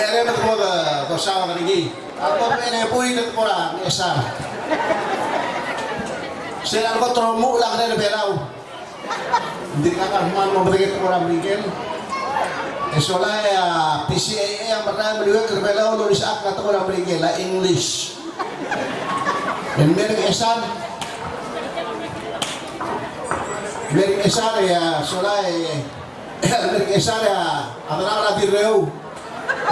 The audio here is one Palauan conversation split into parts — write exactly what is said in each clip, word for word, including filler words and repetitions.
Ere me te mo de, dosaod er ngii. A ko me ne buil e te mo er a Ngchesar. Sel a ko tromuchel a ngar er a Belau. Ng dirkak a kmal mo merek e te mo er a Merikel. E sola e a P C A A a merael el meliuekl er a Belau el olisechakl a tekoi er a Merikel, a English. E ng mei er a Ngchesar. Mei er a Ngchesar e a sola e Mei er a Ngchesar e a, a delal a Dirreu.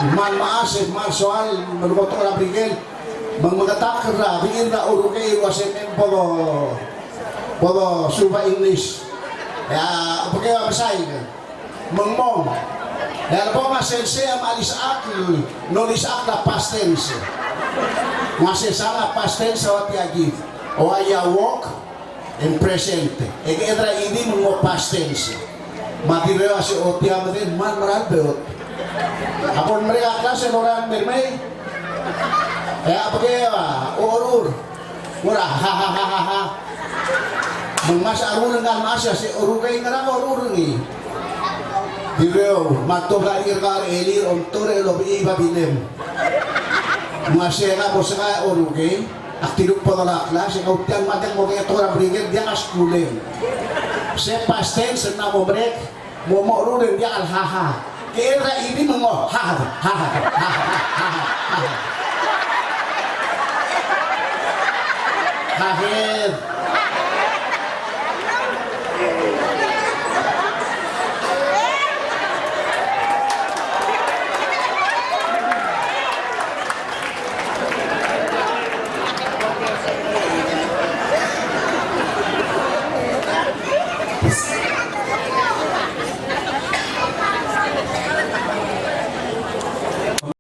Kmal mechas e kmal soal, me ng ko tekoi er a Merikel. Me ng mengetakl er a, bechil er a Urukei el uase me bo do, bo dosuub a English. E a, bekeu a mesa. Me ng mong. E a lebong a sel sei a mle olisechakl, ng olisechakl a past tense. Ng uase sel a past tense a ua tia kid. Ua ia walk, e ng present. E kid er a E D me ng mo past tense. Me a Dirreu a se otia me de kmal mera el beot. A bo lemerek a klase el lorael el mei. E a bekeu a, ochur. Ng ua ha, ha, ha, ha, ha. Me ng mesa a rengul el ngar er a mesa, se Urukei, ngera ko ochur er ngii? Dirreu, me a tobed er a Irkar, e le omtok er a lobech a Babilem. Me ng uase ngak bo se ngak a Urukei. Ak dirrek bo dolai a klas, e kau tia el mad e ng mo ke tekoi er a Merikel, diak a skuul e ng. Se past tense e ng mo merek, mo mo ruleng, diak el ha ha. Ke er a E D me ng mo ha ha, ha ha, ha ha, ha ha. Ha ha.